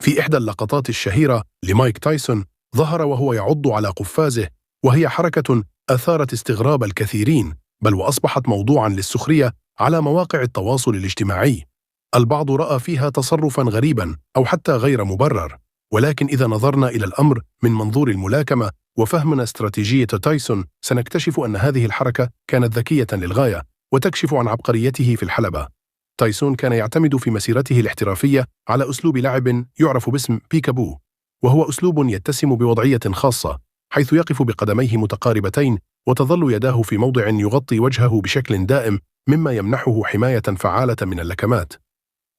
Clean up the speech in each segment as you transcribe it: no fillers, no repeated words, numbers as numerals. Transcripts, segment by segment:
في إحدى اللقطات الشهيرة لمايك تايسون ظهر وهو يعض على قفازه، وهي حركة أثارت استغراب الكثيرين، بل وأصبحت موضوعا للسخرية على مواقع التواصل الاجتماعي. البعض رأى فيها تصرفا غريبا أو حتى غير مبرر، ولكن إذا نظرنا إلى الأمر من منظور الملاكمة وفهمنا استراتيجية تايسون، سنكتشف أن هذه الحركة كانت ذكية للغاية وتكشف عن عبقريته في الحلبة. تايسون كان يعتمد في مسيرته الاحترافية على أسلوب لعب يعرف باسم بيكابو، وهو أسلوب يتسم بوضعية خاصة، حيث يقف بقدميه متقاربتين وتظل يداه في موضع يغطي وجهه بشكل دائم، مما يمنحه حماية فعالة من اللكمات.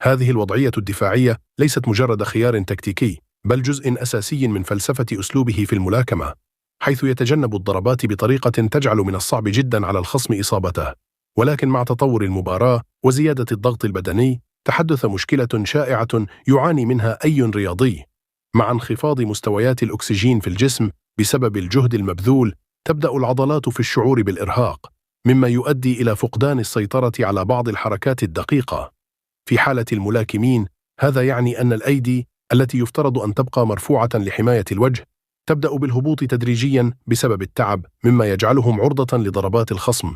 هذه الوضعية الدفاعية ليست مجرد خيار تكتيكي، بل جزء أساسي من فلسفة أسلوبه في الملاكمة، حيث يتجنب الضربات بطريقة تجعل من الصعب جدا على الخصم إصابته. ولكن مع تطور المباراة وزيادة الضغط البدني، تحدث مشكلة شائعة يعاني منها أي رياضي. مع انخفاض مستويات الأكسجين في الجسم بسبب الجهد المبذول، تبدأ العضلات في الشعور بالإرهاق، مما يؤدي إلى فقدان السيطرة على بعض الحركات الدقيقة. في حالة الملاكمين، هذا يعني أن الأيدي التي يفترض أن تبقى مرفوعة لحماية الوجه تبدأ بالهبوط تدريجيا بسبب التعب، مما يجعلهم عرضة لضربات الخصم.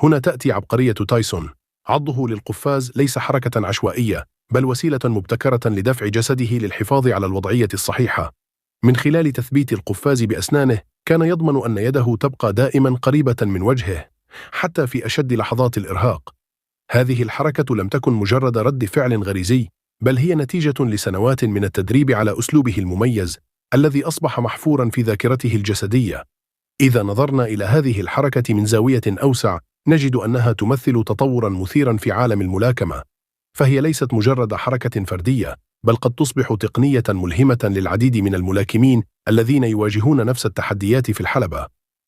هنا تأتي عبقرية تايسون. عضه للقفاز ليس حركة عشوائية، بل وسيلة مبتكرة لدفع جسده للحفاظ على الوضعية الصحيحة. من خلال تثبيت القفاز بأسنانه، كان يضمن أن يده تبقى دائما قريبة من وجهه حتى في أشد لحظات الإرهاق. هذه الحركة لم تكن مجرد رد فعل غريزي، بل هي نتيجة لسنوات من التدريب على أسلوبه المميز الذي أصبح محفورا في ذاكرته الجسدية. إذا نظرنا إلى هذه الحركة من زاوية أوسع، نجد أنها تمثل تطورا مثيرا في عالم الملاكمة، فهي ليست مجرد حركة فردية، بل قد تصبح تقنية ملهمة للعديد من الملاكمين الذين يواجهون نفس التحديات في الحلبة.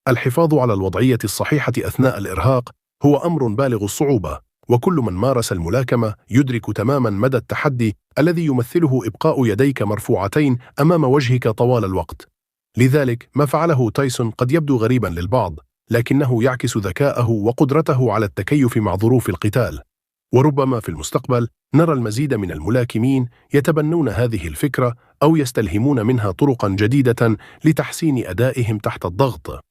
الحفاظ على الوضعية الصحيحة أثناء الإرهاق هو أمر بالغ الصعوبة، وكل من مارس الملاكمة يدرك تماما مدى التحدي الذي يمثله إبقاء يديك مرفوعتين أمام وجهك طوال الوقت. لذلك ما فعله تايسون قد يبدو غريبا للبعض، لكنه يعكس ذكاءه وقدرته على التكيف مع ظروف القتال. وربما في المستقبل نرى المزيد من الملاكمين يتبنون هذه الفكرة أو يستلهمون منها طرقا جديدة لتحسين أدائهم تحت الضغط.